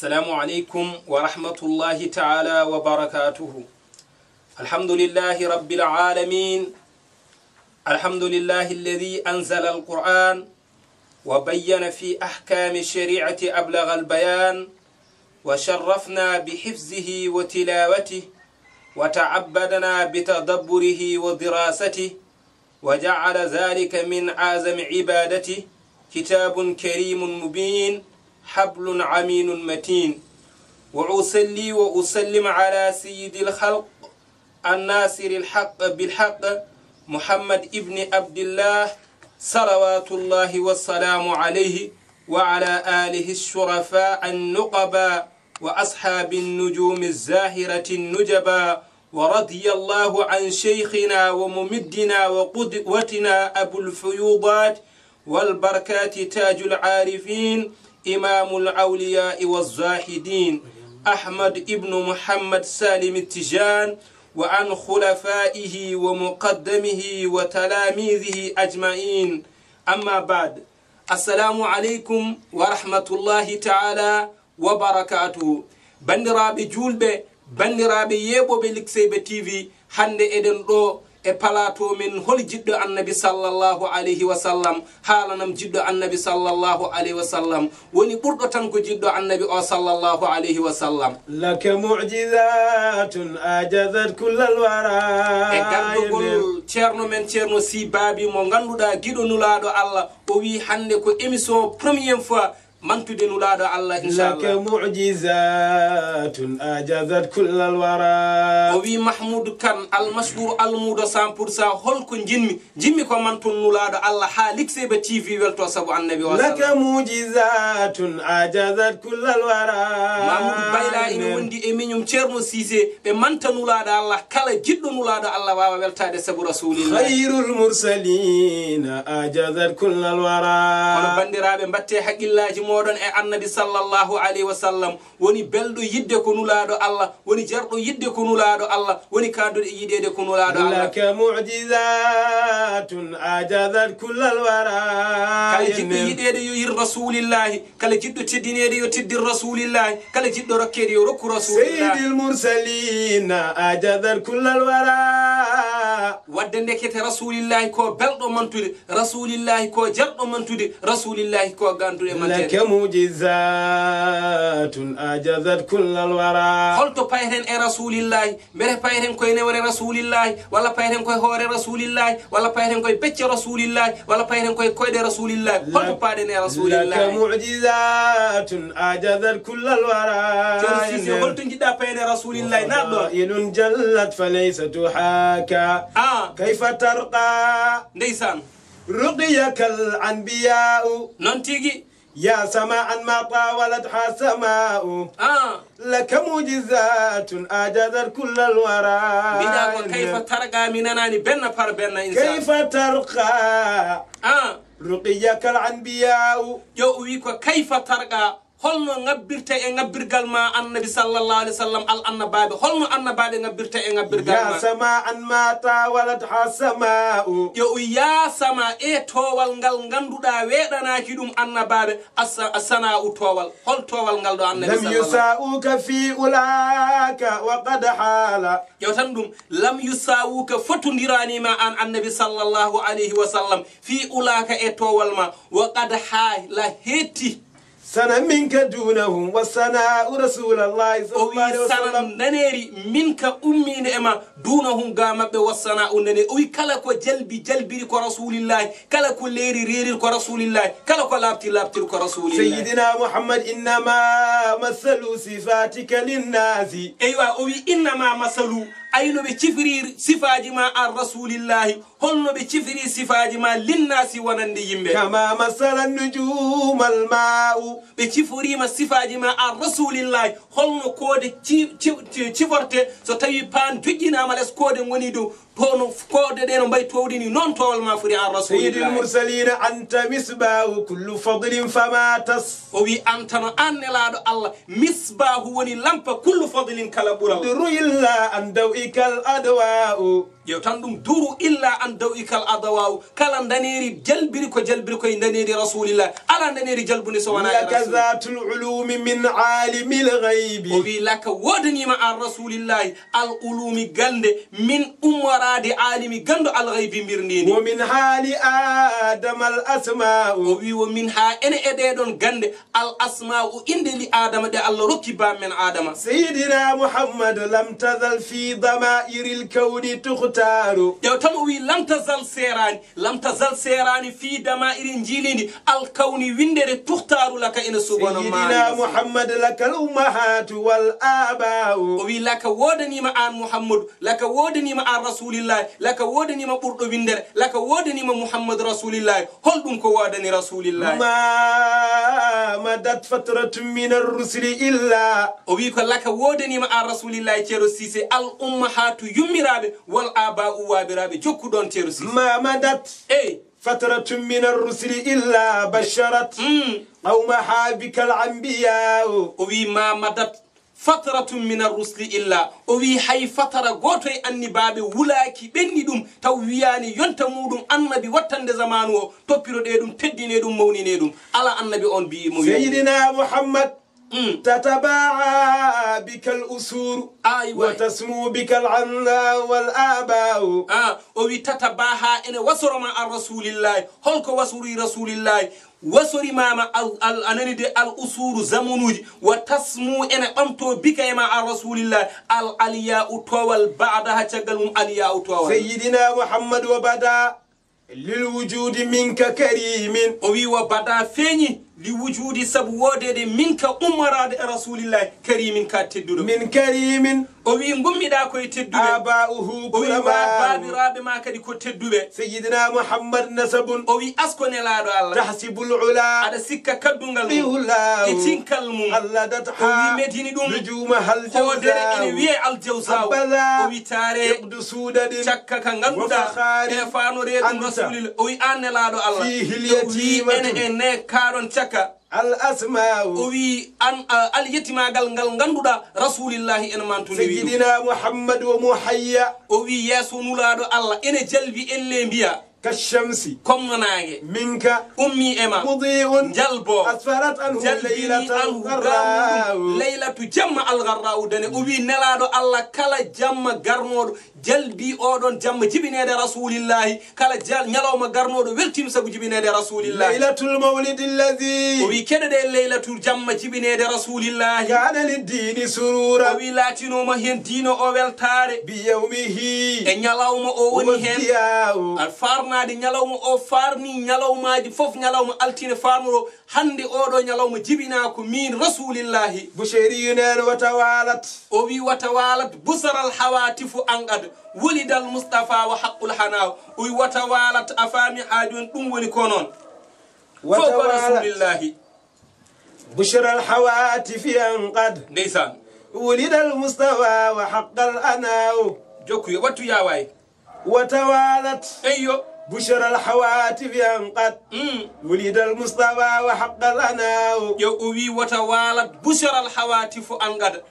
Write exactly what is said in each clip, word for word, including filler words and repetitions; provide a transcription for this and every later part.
السلام عليكم ورحمة الله تعالى وبركاته. الحمد لله رب العالمين. الحمد لله الذي أنزل القرآن وبين في أحكام الشريعة أبلغ البيان، وشرفنا بحفظه وتلاوته، وتعبدنا بتدبره ودراسته، وجعل ذلك من أعظم عبادته. كتاب كريم مبين، حبل عمين متين. وأصلي وأسلم على سيد الخلق، الناصر الحق بالحق، محمد ابن عبد الله، صلوات الله والسلام عليه، وعلى آله الشرفاء النقباء، وأصحاب النجوم الزاهرة النجبا، ورضي الله عن شيخنا وممدنا وقدوتنا أبو الفيوضات والبركات تاج العارفين، إمام الأولياء والزاهدين، أحمد ابن محمد سالم التجان، وعن خلفائه ومقدمه وتلاميذه أجمعين. أما بعد، السلام عليكم ورحمة الله تعالى وبركاته. Banndiraaɓe juulɓe, banndiraaɓe yeeɓooɓe Likseyba T V, hannde eɗen ɗo e palaato men, hol jiɗɗo Annabi sallallahu alayhi wa sallam, haalanam jiɗɗo Annabi sallallahu alayhi wa sallam, woni ɓurɗo tan ko jiɗɗo Annabi o sallallahu alayhi wa sallam. لك معجزات أعجزت كل الورى. E gardogol ceerno men, ceerno Sii Baabi, mo ngannduɗaa giɗo Nulaaɗo Allah, o wi hannde ko émission première fois mantude Nulaaɗo Allah, لك inchallah. معجزات أعجزت كل الورى. O wi, Mahmoud Kane, Al Mashhur Almuudo cent pour cent, hol ko njinmi? Njinmi ko manton Nulaaɗo Allah haa Likseyba T V welto sabu Annabi o لك sallam. معجزات أعجزت كل الورى. Mahmoud Bayla ina wondi e miñum Ceerno Siise, ɓe manta Nulaaɗo Allah, kala jiɗɗo Nulaaɗo Allah waawa weltaade sabu Rasuulillah. خير المرسلين أعجزت كل الورى. Kono banndiraaɓe, mbaɗtee haqqillaaji mooɗon e Annabi sallallahu alayhi wa sallam. Woni belɗo yiɗde ko Nulaaɗo Allah, woni jarɗo yiɗde ko Nulaaɗo Allah, woni kaanduɗo e yiɗeede ko Nulaaɗo Allah. لك معجزات أعجزت كل الورى. Kala jiɗɗo yiɗeede yo yiɗ Rasuulillaahi, kala jiɗɗo teddineede yo teddin Rasuulillaahi, kala jiɗɗo rokkeede yo rokku Rasuulillaahi. سيد المرسلين أعجزت كل الورى. Wadde ndekete Rasuulillaahi ko belɗo mantude, Rasuulillaahi ko jarɗo mantude, Rasuulillaahi ko ganduɗe manteede. لك معجزات أعجزت كل الورى. Holto payten e Rasuulillaahi? Mbete payten koye newre Rasuulillaahi, walla payten koye hoore Rasuulillaahi, walla payten koye becce Rasuulillaahi, walla payten koye koyɗe Rasuulillaahi? Holto لك paaɗen e لك Rasuulillaahi? معجزات أعجزت كل الورى. Ceerno Siise, holto njiɗɗa payde Rasuulillaahi naatɗo? وفضائل جلت فليس تحاكى. Ah. كيف ترقى Ndeysaan. رقيك الأنبياء. Noon tigi. يا سماء ما طاولتها سماء. Ah. لك معجزات أعجزت كل الورى. Mbiɗa ko kayfa tarqa, mi nanaani benn par benn, inchallah. كيف ترقى Ah. رقيك الأنبياء. Yo o wi ko kayfa tarqa. Holno ngabbirta e ngabbirgal ma Annabi sallallahu alayhi wa sallam, al annabaaɓe? Holno annabaaɓe ngabbirta e ngabbirgal يا ma? سماء ما طاولتها سماء. Yo o yaa sama e toowal ngal ngannduɗaa weeɗanaaki ɗum annabaaɓe, asa-, asana'u toowal. Hol toowal ngal ɗo Annabi لم sallallahu يساووك في علاك وقد حال. Ƴeewtan ɗum, لم يساووك fotondiraani ma aan Annabi sallallahu alayhi wa sallam, في علاك e toowal ma, وقد حال hetti. سنا منك دونهم والسناء رسول الله صلى O الله عليه wi sana وسلم. Ndaneeri minka ummiinde e ma, دونهم ga maɓɓe, والسناء ndaneeri. O wi kala ko jalbi jalbiri ko Rasuulillaahi, kala ko leeri reeriri ko Rasuulillaahi, kala ko laaɓti laaɓtiri ko Rasuulillaahi. سيدنا محمد إنما مثل صفاتك للناس. Eywa, o wi إنما مثل, ayno ɓe cifiri sifaaji ma aan Rasuulillaahi, holno ɓe cifiri sifaaji ma للناس wonande yimɓe. كما مثل النجوم الماء. Ɓe ciforiima sifaaji ma aan Rasuulillaahi, holno koode ci-, ci-, ci-, ciforte so tawii paan joƴƴinaama les, koode ngoni dow, to no koode ɗe no mbayi toowde ni, noon toowal ma fori aan سيد Rasuulillaahi. المرسلين أنت مصباح كل فضل فما تس. O wi, أنت no aan Nelaaɗo Allah, مصباح woni lampa كل فضل kala ɓural. تدر إلا عن ضوئك الأضواء. Yo tan ɗum duru illa an daw ikal adawaaw. Kala ndaneeri jalbiri ko jalbiri koye ndaneeri Rasulillah. Alaa ndaneeri jalbuni so wonaa e لك Rasul. ذات العلوم من عالم الغيب O wi laka woodaniima an Rasulillahi al ulumi gannde min ummoraade alimi ganndo al ghaybi mbirndiini. ومن حال آدم الأسماء O wi wo min haa ene e ɗee ɗoon gannde al asma'u innde li Adama ɗe Allah rokki baam men Adama. سيدنا محمد لم تزل في ضمائر الكون تختار Ƴeew tan o wi lam tazal seeraani, lam tazal seeraani fii damaa'iri njiiliindi al kawni winndere tuhtaaru laka ene suɓano سيدنا محمد لك الأمهات والآباء O wi laka woodaniima aan Muhammadu, laka woodaniima aan Rasulillahi, laka woodaniima ɓurɗo winndere, laka woodaniima Muhammadu Rasulillahi. Hol ɗum ko woodani Rasulillahi? ما مضت فترة من الرسل إلا O wi ko laka woodaniima aan Rasulillahi Ceerno Siise al ummahaatu yummiraaɓe wal aba'u waabiraaɓe jokku ɗoon Ceerno Siise. ما مضت Eyi. فترة من الرسل إلا بشرت Mm. قومها بك الأنبياء O wi ma madat fatratum min arrusli illa o wi hay fatara gooto e annibaaɓe wulaaki ɓenni ɗum taw wiyaani yonta muuɗum annabi wattande zamaanu o toppiro ɗe ɗum teddine ɗum mawnine ɗum ala annabi on mbiyi mo wiyaani سيدنا محمد Mm. تتباعى بك الأسور Aywa. وتسمو بك العناء والآباء Ah, o wi tata ba ha ene wasoro ma an rasulillahi holko wasori rasulillahi wasori mama al, al anani de al usuru zamanuji wa tasmu ene ɓamto bika e ma an rasulillahi al aliya'u towal ba'daha caggal mum aliya'u towal سيدنا محمد وبدا للوجود منك كريم o wi wa bada feeñi li wujudi sabu woodede minka ummorade e rasulillahi karimin ka tedduɗo من كريم o wi gummiɗa koye tedduɓe آباؤه o wi wa كرماء baabiraɓe ma kadi ko tedduɓe سيدنا محمد نسب o wi asko nelaɗo allah تحسب العلا aɗa sikka kaddungal mum بهلاه e cinkal mum o wi قلدتها medini ɗum نجومها hoodere ene الجوزاء wiye aljawsaw حبذا o wi taare عقد سودد cakka ka ganduɗa وفخار e fanore ɗum أنت rasulillah o wi an nelaɗo allah في o wi هليتيمة ene e ne kaɗon cakka الأسماء o wi an a- alyetimagal ngal ganduɗa rasulillahi ene mantodiri ɗum سيدنا محمد ومحيا o wi yeeso nulaɗo allah ene jalbi elle mbiya كالشمس comme no naange منك ummi e ma مضيء jalbo أسفرت عنه jalbini ليلة anhu غراء gawɗum laylatu jamma algarra'u dane o wi nelaɗo allah kala jamma garnoɗo jalbi oɗon jamma jibinede rasulillahi kala jal ñalawma garnoɗo weltima sabu jibinede rasulillahi ليلة المولد o الذي wi keɗoɗe laylatul jamma jibinede rasulillahi كان للدين سرورا o wi laatinoma hen diina o weltare بيومه e ñalawma o woni hen وضياء a farnade ñalawma o farni ñalawmaji fof ñalawma altine farnoɗo hande oɗo ñalawma jibina ko min rasulillahi بشري وتوالت o wi wata walat busaral hawatifu an qad wulidal mustafa wa haqqul hanaw o wi wata walat a faami ha joni ɗum woni ko noon fof ko وتوالت rasulillahi بشرى الهواتف أن قد ndeysan ولد المصطفى وحق الأناء jokku yo wattu yaway وتوالت eyyo بشرى الهواتف أن قد Mm. ولد المصطفى وحق الأناء yo o wi wata walat busaral hawatifu an qad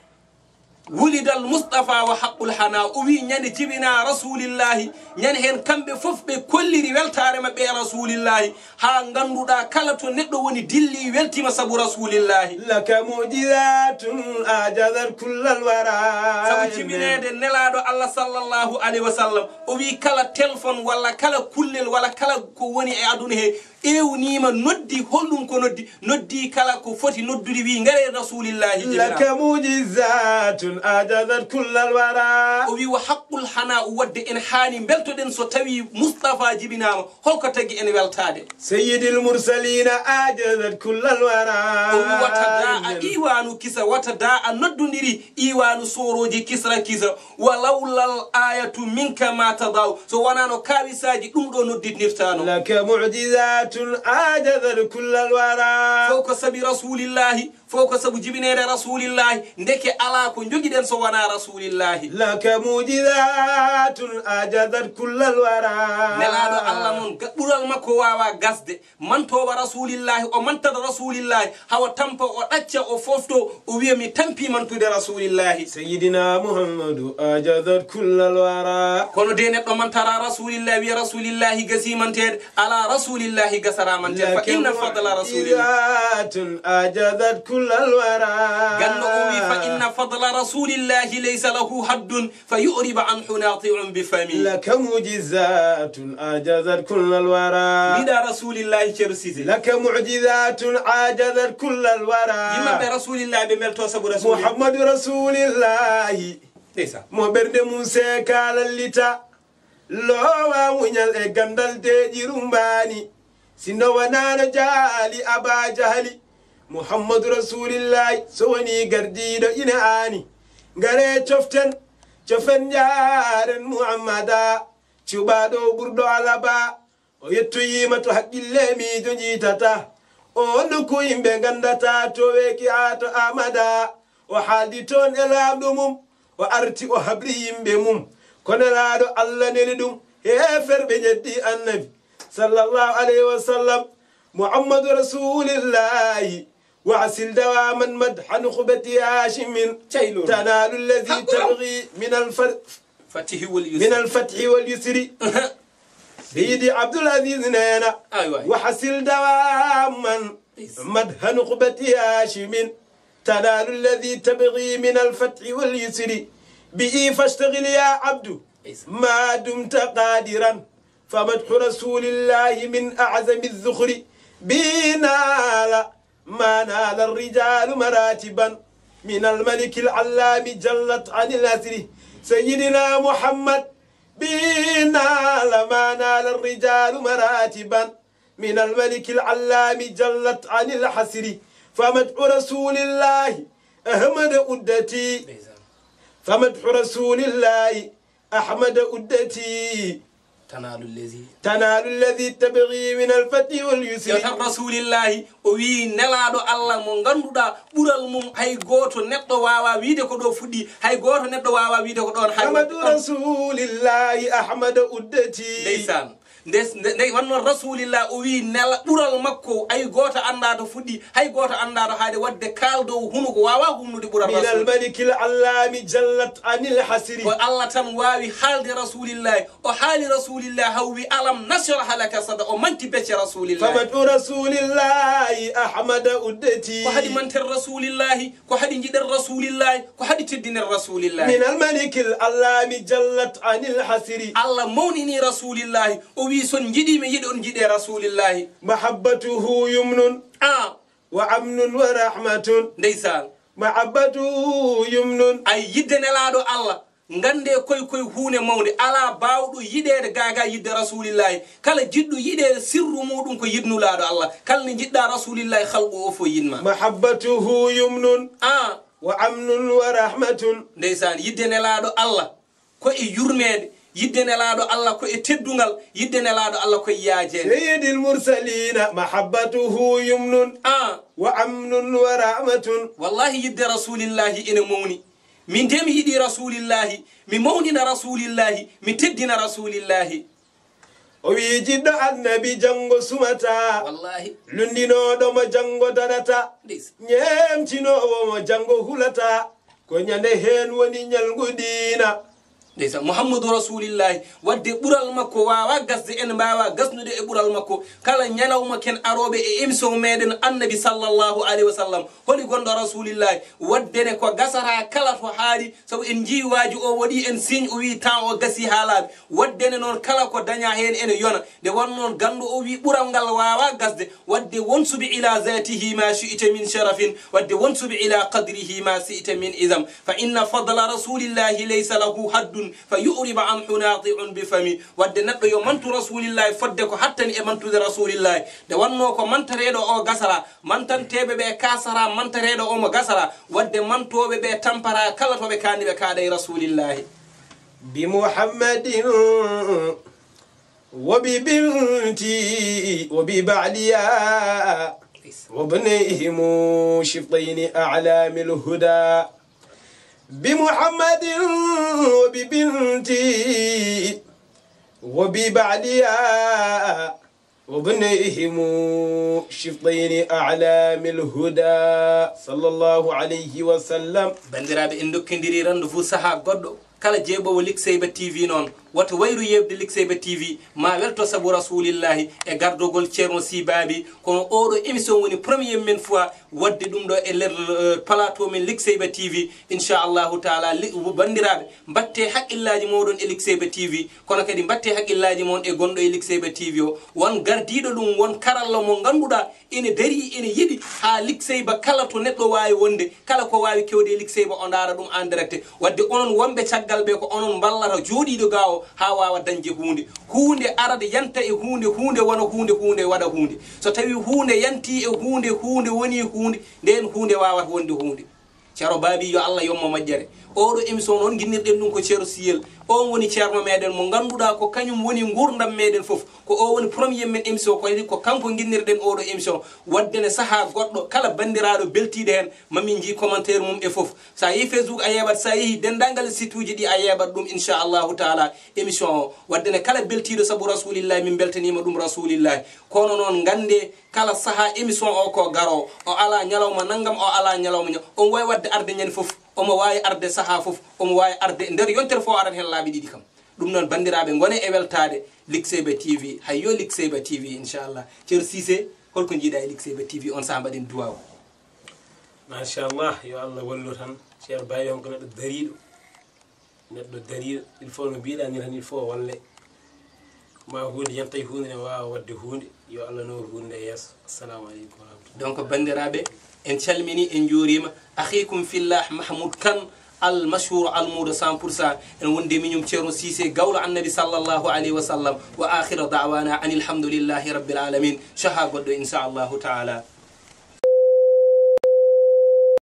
wulidal mustafa wa haqqul hana o wi ñande jibina rasulillahi ñande hen kamɓe fof ɓe kolliri weltare maɓɓe e rasulillahi ha ganduɗa kala to neɗɗo woni dilli weltima sabu rasulillahi لك معجزات أعجزت كل الورى sabu jibinede nelaɗo allah sallallahu alayhi wa sallam o wi kala téléphone walla kala kullel walla kala ko woni e aduna he ewnima noddi holɗum ko noddi noddi kala ko foti noddude wi ngare rasulillahi لك jibina معجزات أعجزت كل الورى o wi wa haqqul hana o wadde en hani beltoɗen so tawi mustafa jibinama holko tagi en weltade سيد المرسلين أعجزت كل الورى o wi wata da a iwanu kisa wata da a noddodiri iwanu soroji kisra kisa walawlal ayatu minka ma tadaw so wonano kawisaji ɗum ɗo nodditirtano لك معجزات عجزت كل الورى. Fof ko sabi Rasulillahi, fof ko sabu jibineede Rasulillahi, ndeke alaa ko njogiɗen so wonaa Rasulillahi. لك معجزات عجزت كل الورى. Nelaaɗo Allah noon, ga-, ɓural makko waawaa gasde. Mantoowo Rasulillahi, o mantat Rasulillahi, hawa tampa, o ɗacca, o fofto, o wiya, "Mi tampi mantude Rasulillahi." سيدنا محمد عجزت كل الورى. Kono de neɗɗo mantara Rasulillahi, wiya Rasulillahi gasi manteede, alaa Rasulillahi gasara manteede. فإن فضل رسول الله. لك معجزات عجزت كل الورى. Ganndo o wi, "فإن فضل رسول الله ليس له حد، فيعرب عنه ناطق بفم." لك معجزات عجزت كل الورى. Mbiɗa Rasulillahi, Ceerno Cissé. لك معجزات عجزت كل الورى. Yimɓe Rasulillahi ɓe mbelto sabu Rasulillahi. محمد رسول الله. Ndeysaan. Mo ɓernde mum seeka lallita. Loowa muñal e ganndal deeƴi rumbaani. Si nde wonano jaali Aba Jahali. Muhammadu Rasulillahi, so woni gardiiɗo ine aani. Ngare coften, cofen njaaren Muhammada. Cuɓaaɗo ɓurɗo alaba. O yettoyiima to haqqille miijo njiitata. O on ko yimɓe nganndata to weeki haa to Amada. O haaldi toon e laamɗo mum. O arti o habri yimɓe mum. Ko Nelaaɗo Allah neli ɗum. Heeferɓe njeddi Annabi sallallahu alayhi wa sallam. Muhammadu Rasulillahi. وأصل دواما مدح نخبة هاشم. Cey ɗum. تنال الذي Haqqu am. تبغي من الفر- Fatihi wal yusri. من الفتح واليسر. Seydi Abdul Aziz nee na, Ay waay. وحصل دواما Yes. مدح نخبة هاشم، تنال الذي تبغي من الفتح واليسر، به فاشتغل يا عبد Yes. ما دمت قادرا، فمدح رسول الله من أعظم الذخر، به نال ما نال الرجال مراتبا من الملك العلام جلت عن الأسر. سيدنا محمد به نال ما نال الرجال مراتبا من الملك العلام جلت عن الحسر. فمدح رسول الله أحمد أدتي، فمدح رسول الله أحمد أدتي. تنال الذي تنال الذي تبغي من الفتح واليسر. Yo tan Rasulillahi, o wii Nelaaɗo Allah mo ngannduɗaa ɓural mum hay gooto neɗɗo waawaa wiide ko ɗo fuɗɗi, hay gooto neɗɗo waawaa wiide ko ɗoon, hay أحمد رسول الله أحمد أدتي. Ndeysaan. Nde, nde, nde wonno Rasulillah o wii nela ɓural makko, hay gooto anndaa to fuɗɗi, hay gooto anndaa to haade, waɗde kaaldowo hunuko waawaa humnude ɓural من Rasul. الملك العلام جلت عن الحصر. Ko Allah tan waawi haalde Rasulillahi. O haali Rasulillahi, haw wi, "Alam nashrah laka sadrak." O manti becce Rasulillahi. فمدح رسول الله أحمد أدتي. Ko haɗi manten Rasulillahi, ko haɗi njiɗen Rasulillahi, ko haɗi teddinen Rasulillahi. من الملك العلام جلت عن الحصر. Allah mawnini Rasulillahi, o wi, "So on njiɗii mi, yiɗon njiɗee Rasulillahi." محبته يمن Ah, وأمن ورحمة. Ndeysaan. محبته يمن. Ay, yiɗde Nelaaɗo Allah, nganndee koy koy huunde mawnde, alaa baawɗo yiɗeede gaagaa yiɗde Rasulillahi. Kala jiɗɗo yiɗeede sirru muuɗum ko yiɗ Nulaaɗo Allah. Kala nde njiɗɗaa Rasulillahi, halqu o fof yiɗ ma. محبته يمن Ah, وأمن ورحمة. Ndeysaan, yiɗde Nelaaɗo Allah ko e yurmeende, yiɗde Nelaaɗo Allah ko e teddungal, yiɗde Nelaaɗo Allah ko e yaajeende. سيد المرسلين محبته يمن Ah, وأمن ورحمة. Wallahi, yiɗde Rasulillahi ene mawni. Min de mi yiɗi Rasulillahi, mi mawnina Rasulillahi, mi teddina Rasulillahi. O wii jiɗɗo Annabi janngo sumata. Wallahi. Lunndinooɗo mo janngo darata. Ndeysaan. Ñeemtinoowo mo janngo hulata. Ko ñande heen woni ñalngu diina. Ndeysaan, Muhammadu Rasulillahi, waɗde ɓural makko waawaa gasde, en mbaawaa gasnude e ɓural makko. Kala ñalawma ken arooɓe e émission meeɗen Annabi sallallahu alayhi wa sallam. Holi gonɗo Rasulillahi? Waɗde ne ko gasata kala to haaɗi, sabu en njii waaju o waɗi en signe, o wii temps o gasi haa laaɓi. Waɗde ne noon kala ko dañaa heen ene yona. Nde won noon ganndo o wii ɓural ngal waawaa gasde. Waɗde وانسب إلى ذاته ما شئت من شرف، waɗde وانسب إلى قدره ما شئت من عظم، فإن فضل رسول الله ليس له حد، فيعرب عنه ناطق بفم. Waɗde neɗɗo yo mantu Rasulillahi fodde ko hattani e mantude Rasulillahi. Nde wonnoo ko mantareeɗo o gasara, mantanteeɓe ɓe kasara, mantareeɗo o mo gasara, waɗde mantooɓe ɓe tampara kala to ɓe kaani ɓe kaaɗa e Rasulillahi. بمحمد وببنتي وببعليا وابنيهم شبطين أعلام الهدى، بمحمد وببنتي وببعليا وابنيهم شبطين أعلام الهدى، صلى الله عليه وسلم. Banndiraaɓe, en ndokkondiri rendez-vous sahaa goɗɗo. Kala jeeɓoowo Likseyba T V noon, wata wayru yeeɓde Likseyba T V, ma welto sabu Rasuulillaahi e gardogol Ceerno Sii Baabi. Kono oɗo émission woni premier men fois waɗde ɗum ɗo e nder, eh, plateau men Likseyba T V. Inchallahu taala, li-, banndiraaɓe, mbatte haqqillaaji mooɗon e Likseyba T V, kono kadi mbatte haqqillaaji mon e gonɗo e Likseyba T V o. Won gardiiɗo ɗum, won karalla mo ngannduɗaa ene darii, ene yiɗi haa Likseyba kala to neɗɗo waawi wonde, kala ko waawi kewde e Likseyba o ndaara ɗum en direct. Wadde onon wonɓe caggal ɓe, ko onon mballata jooɗiiɗo ga o haa waawa dañde huunde. Huunde arata yanta e huunde, huunde wona huunde, huunde waɗa huunde. So tawii huunde yantii e huunde, huunde wonii huunde, ndeen huunde waawata wonde huunde. Ceerno Baabi, yo Allah yommo moƴƴere. Oɗo émission noon, nginnirɗen ɗum ko Ceerno Siyel. On woni ceerno meɗen mo ngannduɗaa ko kañum woni nguurndam meɗen fof. Ko o woni premier men émission, ko kadi ko kanko nginnirɗen oɗo émission. Wadde ne sahaa goɗɗo, kala banndiraaɗo beltiiɗo heen, ma min njii commentaire mum e fof. So a yehii Facebook a yeeɓat, so a yehii denndaangal site uji ɗi a yeeɓat ɗum, inchallahu taala, émission o. Wadde ne kala beltiiɗo sabu Rasuulillahi, min mbeltaniima ɗum Rasuulillahi. Kono noon, nganndee, kala sahaa émission o ko garoo, o alaa ñalawma nanngam, o alaa ñalawma ña-, omo waawi waɗde arde ñande fof, omo waawi arde sahaa fof, omo waawi arde nder yontere fof, o arat heen laabi ɗiɗi kam. Ɗum noon, banndiraaɓe, ngonee e weltaade Likseyba T V. Hay yo Likseyba T V, inchallah. Ceerno Siise, holko njiiɗaa e Likseyba T V on sahaa, mbaɗen duwaaw? Machallah, yo Allah wallu tan. Ceerno Baabi on ko neɗɗo dariiɗo. Neɗɗo dariiɗo, il faut no mbiɗa ni tan, il faut walle. Ma huunde yanta e huunde ne waawa waɗde huunde. Yo Allah nawru huunde nde yeeso. Assalamu aleykum wa rahmatullah. Donc, banndiraaɓe, en calmini, en njuuriima. Akhikum fillah Mahmoud Kane, al mashhur, al mawɗo cent pour cent. En wondi e miñum Ceerno Siise, gawlo Annabi sallallahu alayhi wa sallam. Wa akhira da'wana anil hamdulillahi rabbil alamin. Sahaa goɗɗo, inchallahu taala.